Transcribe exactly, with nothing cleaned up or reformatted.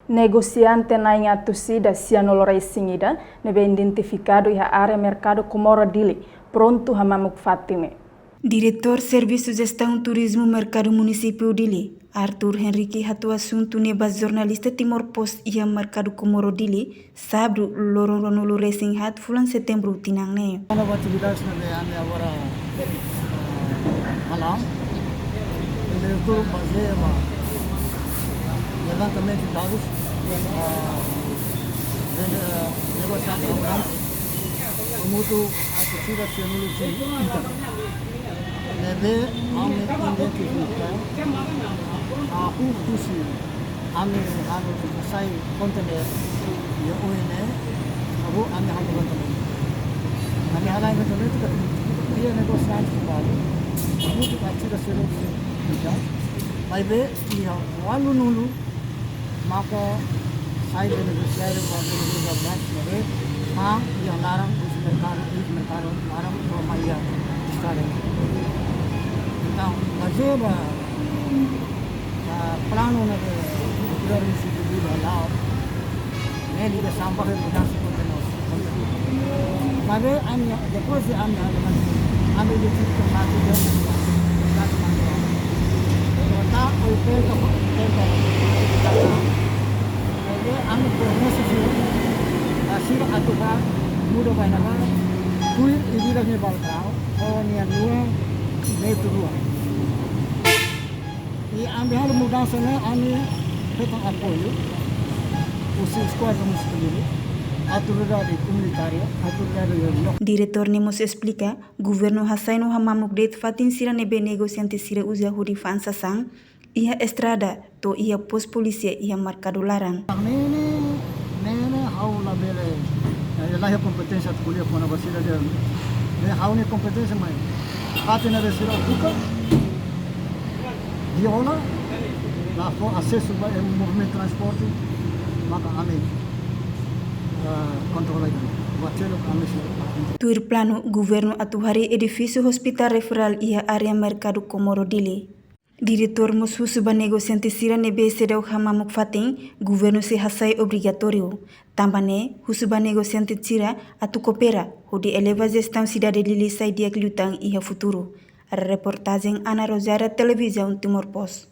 Negosiante na'in atus ida sianulu resin ida ne'ebé identifikadu iha área merkadu Comoro Dili prontu hamamuk fatin ne'e. Diretór Servisu Jestaun Turizmu Merkadu Munisípiu Dili, Arthur Henrique hato'o asuntu ne'e ba jornalista Timor Post iha merkadu Comoro Dili, sábadu, loron ruanulu resin haat fulan setembru tinan ne'e. Ana ba atividades ne'ebé ami agora, ah, hala'o. Primeiro tudo, bazeia ba levantamentu de dadus, ah, de, ah, negosiante ambulante, hamutuk atus ida sianulu resin ida. Ne'ebé ami identifika, ah, husi ami halo sai kontener iha oin ne'e, hahú ami halo levantamentu. Ami halo levantamentu katak iha negosiante balu, hamutuk atus ida sianulu resin ida. Maibé iha ualunulu maka sai beneficiário ba beneficiário ba ne'ebé, ah, iha laran, husi merkadu, husi merkadu laran, ba mai iha estrada. Entaun, bazeia ba, ah, planu ne'ebé governu sei divulga hala'o, ne'e ligasaun ba mudansa kontener. Maibé ami, depois de ami, ami, ami de tipo mate de mate de mate. Kota oitenta por cento. Maibé ami promesa sira, a sira atu ba muda ba iha ne'ebá, tuir i vida ni balkau, o nia lua, ne'e tuir lua. I ami halo mudansa ne'e, ami hetan apoiu husi Eskuadra Munisipál, autoridade komunitária, autoridade lokál. Diretór ne'e mós esplika, governu hasai no hamamuk de'it fatin sira ne'ebé negosiante sira uza hodi fa'an sasán, iha estrada, to'o iha pos polísia iha merkadu laran. Ne'e, ne'e, ne'e ha'u labele, eh, laiha kompeténsia atu ko'alia kona-ba sira de'it. Ne'e ha'u-nia kompeténsia mai fatin ne'ebé sira okupa, viola, la fó asesu ba, eh, movimentu transporte, maka ami, eh, kontrola ida. Buat seluk ami sei. Tuir planu, governu atu harii edifísiu hospitál referál iha área merkadu Comoro Dili. Diretór mós husu ba negosiante sira ne'ebé seidauk hamamuk fatin, governu sei hasai obrigatóriu. Tanba ne'e, husu ba negosiante sira atu koopera, hodi eleva jestaun sidade Dili sai di'ak liután iha futuru. Reportajen Ana Rosada, Televizaun Timor Post.